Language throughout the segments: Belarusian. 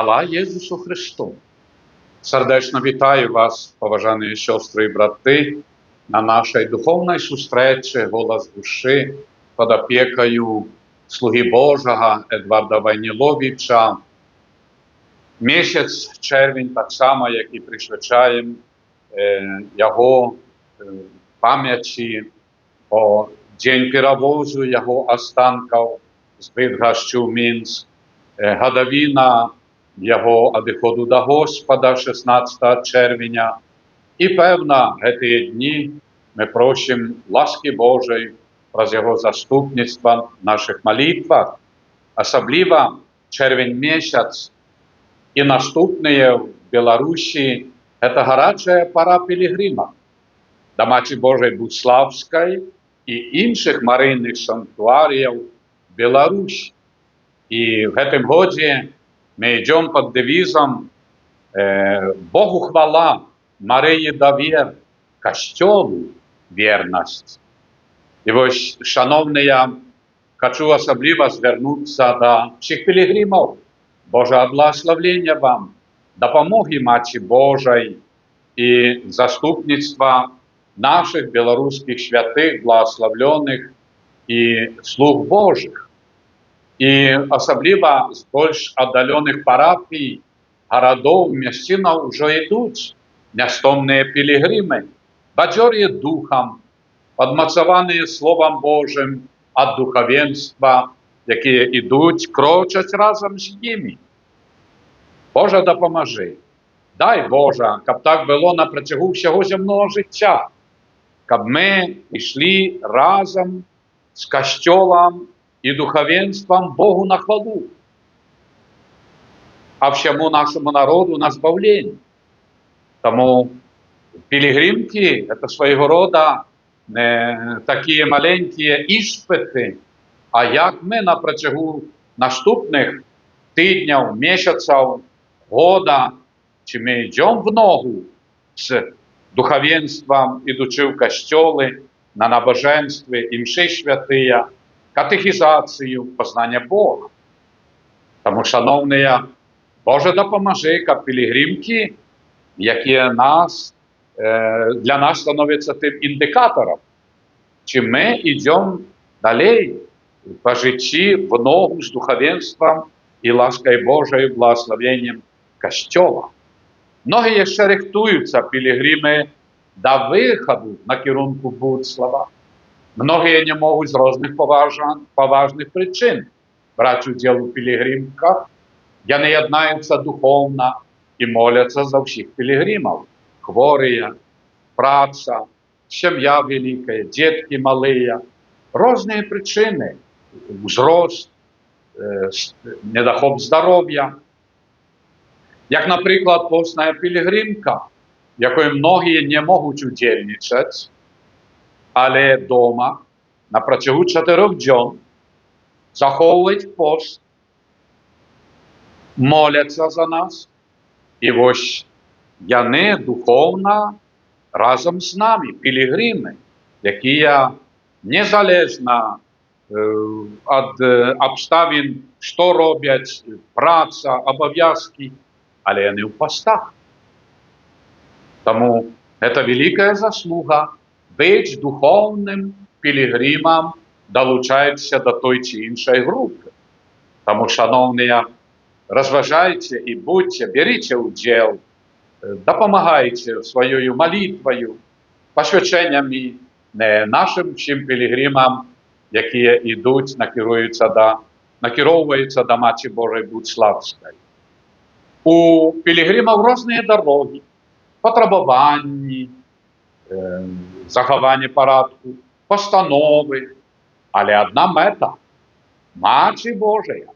Хвала Езусу Хрысту! Сардэчна вітаю вас, паважаныя сёстры і браты, на нашай духоўнай сустрэчы «Голас душы» пад апекаю слугі Божага Эдварда Вайніловіча. Месяц чэрвень таксама, які прысвячаем яго памяці, бо дзень перавозу яго астанкаў з Быдгашчы ў Мінск, гадавіна яго адыходу да Госпада 16 чэрвеня. І пэўна, гэтыя дні мы просім ласкі Божай праз яго заступніцтва в нашых малітвах, асабліва чэрвень месяц і наступныя в Беларусі — гэта гарачая пара пілігрымак да Маці Божай Будслаўскай і іншых марыйных санктуарыяў Беларусі. І в гэтым годзе мы ідзём пад дэвізам «Богу хвала, Марыі давер, Касцёлу вернасць». І вось, шаноўныя, хачу асабліва звярнуцца да ўсіх пілігрымаў. Божага благаслаўлення вам, дапамогі Маці Божай і заступніцтва нашых беларускіх святых, благаслаўлёных і слуг Божых. І асабліва з больш аддаленых парафій, гарадоў, мясцінаў ужо ідуць нястомныя пілігрымы, бадзёрыя духам, падмацаваныя Словам Божым ад духавенства, якія ідуць, крочаць разам з імі. Божа, дапамажы. Дай Божа, каб так было на працягу ўсяго зямнога жыцця, каб мы ішлі разам з Касцёлам і духавенствам Богу на хвалу, а всему нашаму народу на збаўленне. Таму пілігрымкі — это свайго рода такія маленькія іспыты, а як мы на працягу наступных тыдняў, месяцаў, года, ці мы ідзём в ногу з духавенствам, ідучы ў касцёлы, на набажэнствы, імшы святыя, катэхізацыю, пазнання Бога. Таму, шаноўныя, Божа, дапамажы, каб пілігрымкі, якія для нас становяцца тым індыкатарам, ці мы ідзём далей па жыцці в ногу з духавенствам і ласкай Божай, благаславеннем Касцёла. Многія яшчэ рыхтуюцца, пілігрымы, да выхаду на кірунку Будслава. Многія не могуць з розных паважных прычын браць удзел у пілігрымках. Яны яднаюцца духоўна і моляцца за ўсіх пілігрымаў. Хворыя, праца, сям'я вялікая, дзеткі малыя, розныя прычыны, узрост, недахоп здароўя. Як, напрыклад, постная пілігрымка, якой многія не могуць удзельнічаць, але дома на працягу 4 дзён захоўваюць пост, моляцца за нас, і вось яны духоўна разам з намі, пілігрымы, якія незалежна ад абставін, што робяць, праца, абавязкі, але яны ў пастах. Таму гэта вялікая заслуга — быць духоўным пілігрымам, далучаецца да той ці іншай групы. Таму, шаноўныя, разважайце і будзьце, беріце ўдзел, дапамагайце сваёю малітваю, пасвячэннямі нашым усім пілігрымам, якія ідуць, накіроўваюцца да Маці Божай Будслаўскай. У пілігрымаў розныя дарогі, патрабаванні, захаванне парадку, пастановы, але адна мэта — Маці Божая,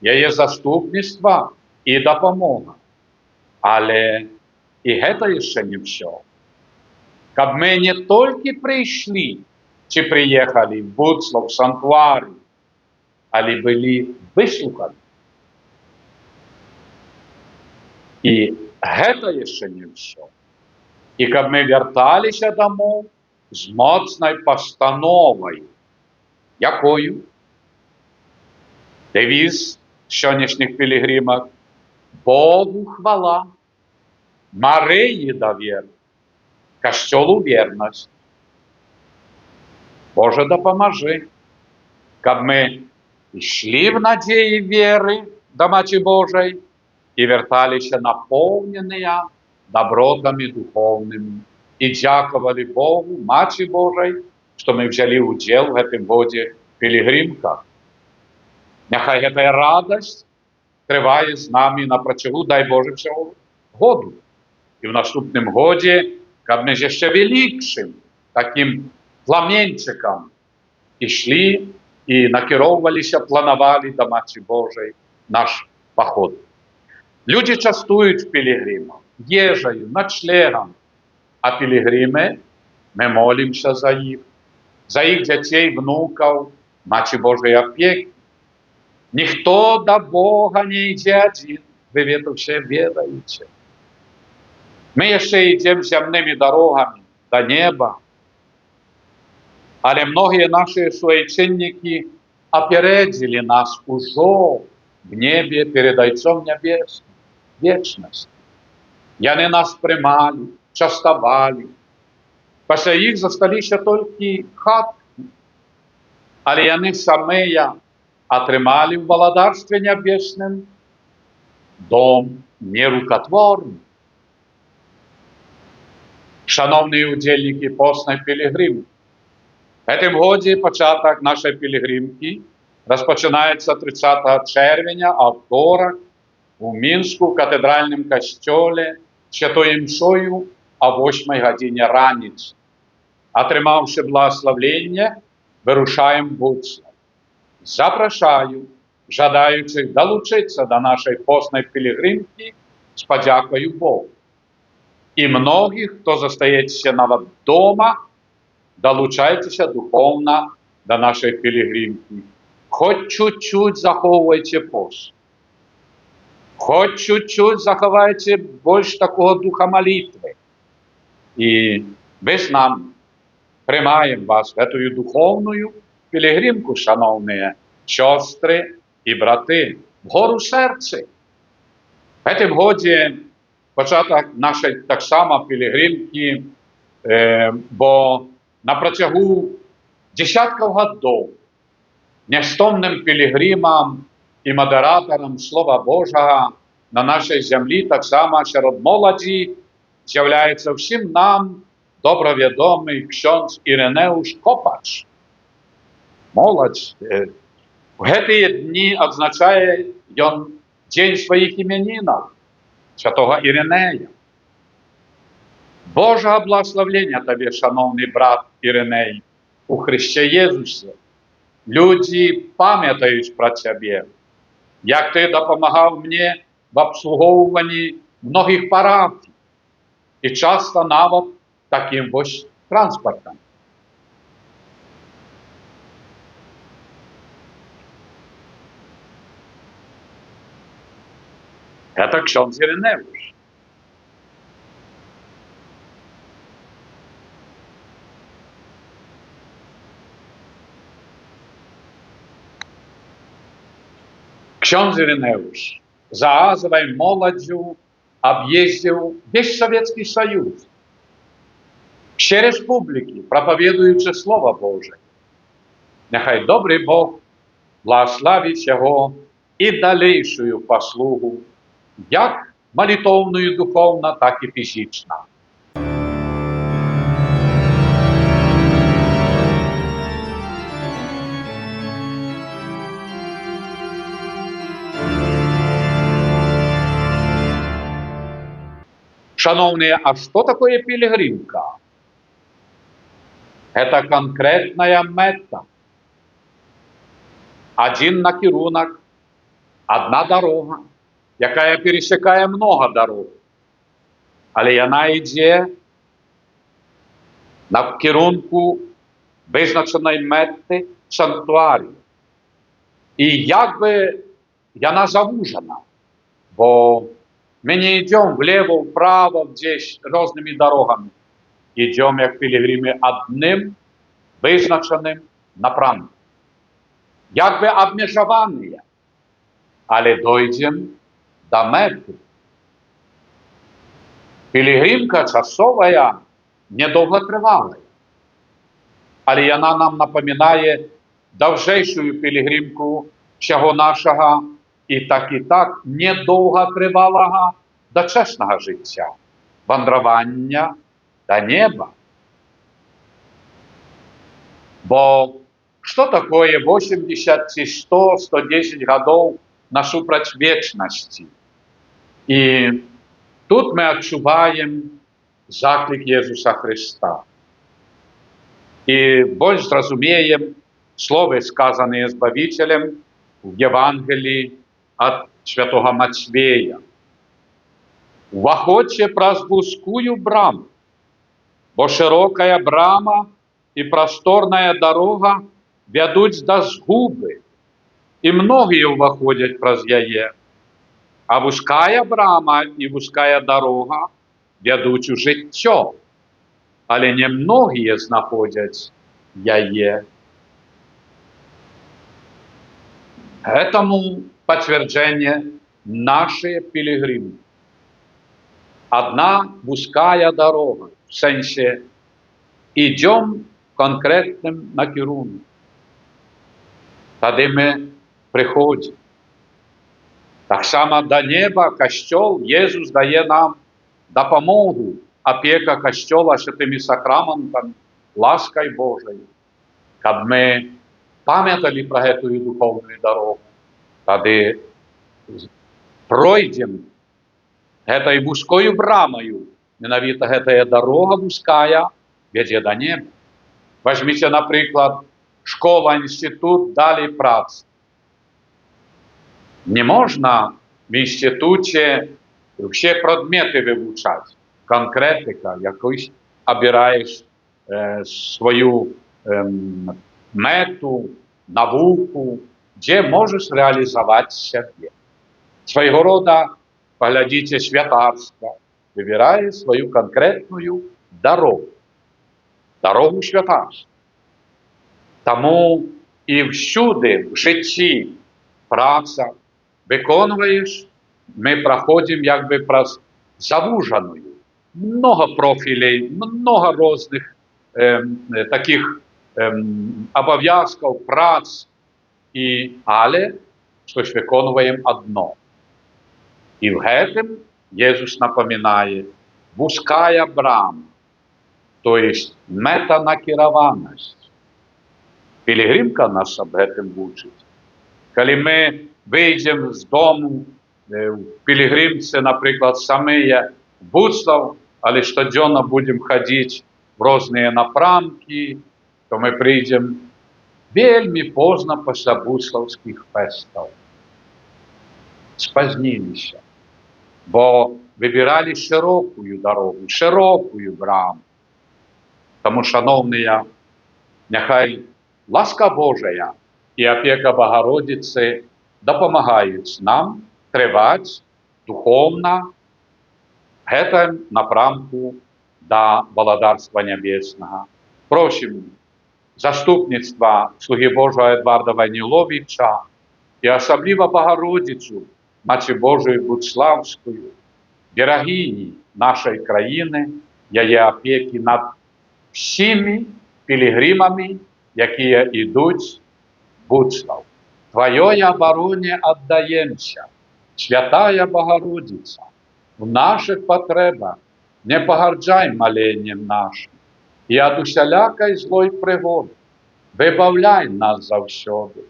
яе заступніцтва і дапамога. Але і гэта яшчэ не ўсё. Каб мы не толькі прыйшлі ці прыехалі в Будслаў, санктуарый, але былі выслуханы. І гэта яшчэ не ўсё. І каб мы вярталіся дамоў з моцнай пастановай. Якою? Дэвіз сённяшніх пілігрымак: Богу хвала, Марыі давер, Касцёлу вернасць. Божа, дапамажы, каб мы ішлі в надзеі веры да Маці Божай і вярталіся напоўненыя дабротамі духоўнымі і дзякавалі Богу, Маці Божай, што мы взялі ўдзел в гэтым годзе пілігрымках. Няхай гэтая радасць трывае з намі на працягу, дай Божа, всяго году. І ў наступным годзе, каб мы з яшчэ вялікшым такім пламенчыкам ішлі і накіроўваліся, планавалі да Маці Божай наш паход. Людзі частуюць пілігрымаў ежаю, начлегам, а пілігрымы, мы молімся за іх дзяцей, внукаў, Маці Божай апекі. Ніхто да Бога не ідзе адзін, вы гэта ўсе ведаеце. Мы яшчэ ідзем зямнымі дарогамі да неба, але многія нашы суайчыннікі апярэдзілі нас ужо в небе перед Айцом Нябесным, вечнасці. Яны нас прымалі, частавалі. Пасля іх засталіся толькі хаткі, але яны самыя атрымалі ў валадарстве нябесным дом нерукатворны. Шаноўныя удзельнікі постнай пілігрымкі, в гэтым годзе пачатак нашай пілігрымкі распачынаецца 30 чэрвеня, аўторак, у Мінску, в катэдральным касцёле, святой імшою а 8 гадзіне раніцы. Атрымаўшы благаслаўленне, вырушаем в Будслаў. Запрашаю жадаючых далучыцца да нашай постнай пілігрымкі з падзякаю Богу. І многіх, хто застаецца нават дома, далучайцеся духоўна да нашай пілігрымкі. Хоць чуть-чуть захоўвайце пост. Хоць чуть-чуть захавайце больш такого духа малітвы. І вы з нами. Прымаем вас в гэтую духоўную пілігрымку, шаноўныя сёстры і браты, в гору сэрцы. В гэтым годзе пачатак нашай таксама пілігрымкі, бо на працягу дзесяткаў гадоў нястомным пілігрымам і мадэратарам Слова Божага на нашай зямлі, таксама сярод моладзі, з'яўляецца ўсім нам добра вядомы ксёндз Ірэнеуш Копач. Моладзь, в гэтыя дні адзначае ён дзень сваіх імянінаў, святого Ірэнея. Божага благаслаўлення табе, шаноўны брат Ірэней, у Хрысце Езусе. Людзі памятаюць пра цябе, як ты дапамагаў мне в абслугоўванні многіх парафій і часта нават такім вось транспартам. Это ксёндз Ірэнеуш. Ксёндз Ірэнеуш за азавай моладзю аб'ездзіў весь Советский Союз, все рэспублікі, прапаведуючы Слова Божае. Няхай добры Бог благаславіць яго і далейшую паслугу, як малітоўную духоўна, так і фізічна. Шаноўныя, а што такое пілігрымка? Это канкрэтная мэта. Адзін накірунак, адна дарога, якая перасякае многа дарог. Але яна ідзе на кірунку вызначанай мэты, санктуарію. І як бы яна завужана, бо мы не идем влево, вправо, здесь рознымі дарогамі. Идем, як пілігрымы, адным вызначаным напрамкам. Як бы абмежаваныя, але дойдзем да мэты. Пілігрымка часовая недоўгатрывалая, але яна нам напамінае даўжэйшую пілігрымку ўсяго нашага і так недоўгатрывалага дачэснага жыцця, вандравання да неба. Бо што такое 80 ці 100, 110 гадоў насупраць вечнасці? І тут мы адчуваем заклік Езуса Хрыста. І больш зразумеем словы, сказаныя Збавіцелем в Евангеліі ад святога Мацвея: «Уваходзьце праз вузкую браму, бо шырокая брама і прасторная дарога вядуць да згубы, і многія ўваходзяць праз яе. А вузкая брама і вузкая дарога вядуць у жыццё, але не многія знаходзяць яе». Гэтаму пацвярджэнне нашыя пілігрымкі. Адна вузкая дарога, в сэнсе ідзём в канкрэтным накірунку. Тады мы прыходзім. Таксама да неба Касцёл, Езус дае нам дапамогу, апека Касцёла святымі сакраментамі, ласкай Божай, каб мы памяталі пра гэтую духоўную дарогу. Тады пройдзем гэтай вузкою брамаю. Менавіта гэтая дарога вузкая вядзе да неба. Вазьміце, напрыклад, школа, інстытут, далей праца. Не можна в інстытуце все прадметы вывучаць. Канкрэтыка, якусь абіраеш сваю мэту, навуку, дзе можаш рэалізаваць сябе. Свайго рода, паглядзіце, святарства, выбірае сваю канкрэтную дарогу. Дарогу святарства. Таму і ўсюды в жыцці праца выконваеш, мы праходзім як бы праз завужаную. Много профілей, много розных таких абавязкаў, прац, але штось выконваем адно. І в гэтым Езус напамінае: вузкая брама, то есть мэтанакіраванасць. Пілігрымка нас аб гэтым вучыць. Калі мы выйдзем з дому в пілігрымцы, напрыклад, самыя в Будслаў, але штодзённа будзем хадзіць в розныя напрамкі, то мы прыйдзем вельмі позна пасля будслаўскіх фэстаў. Спазніліся, бо выбіралі шырокую дарогу, шырокую браму. Таму, шаноўныя, няхай ласка Божая і апека Багародзіцы дапамагаюць нам трываць духоўна гэтым напрамку да Валадарства Нябеснага. Просім заступніцтва слугі Божага Эдварда Вайніловіча і асабліва Багародзіцу, Маці Божую Будслаўскую, берагіні нашай краіны, яе апекі над всімі пілігрымамі, якія ідуць в Будслаў. Тваёй абароне аддаемся, святая Багародзіца, у нашых патрэбах не пагарджай маленнем нашым, і ад усялякай злой прыгоды выбаўляй нас заўсёды.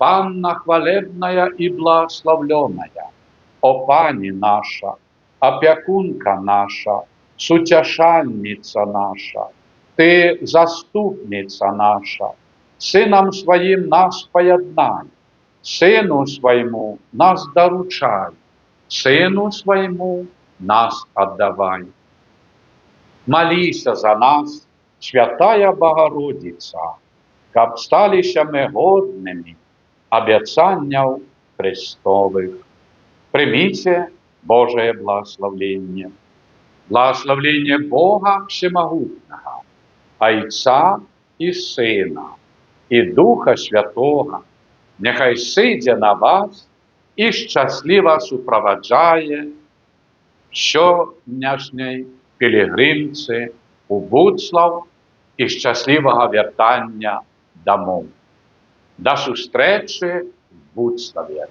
Панна хвалебная і благаслаўлёная, о Пані наша, апякунка наша, суцяшальніца наша, ты заступніца наша, Сынам сваім нас паяднай, Сыну свайму нас даручай, Сыну свайму нас аддавай. Маліся за нас, святая Багародзіца, каб сталіся мы годнымі абяцанняў Хрыстовых. Прыміце Божае благаслаўленне. Благаслаўленне Бога Усемагутнага, Айца і Сына, і Духа Святога, няхай сыдзе на вас І шчасліва суправаджае сённяшняй пілігрымцы у Будслаў і шчаслівага вяртання дамоў. Да сустрэчы в Будславе.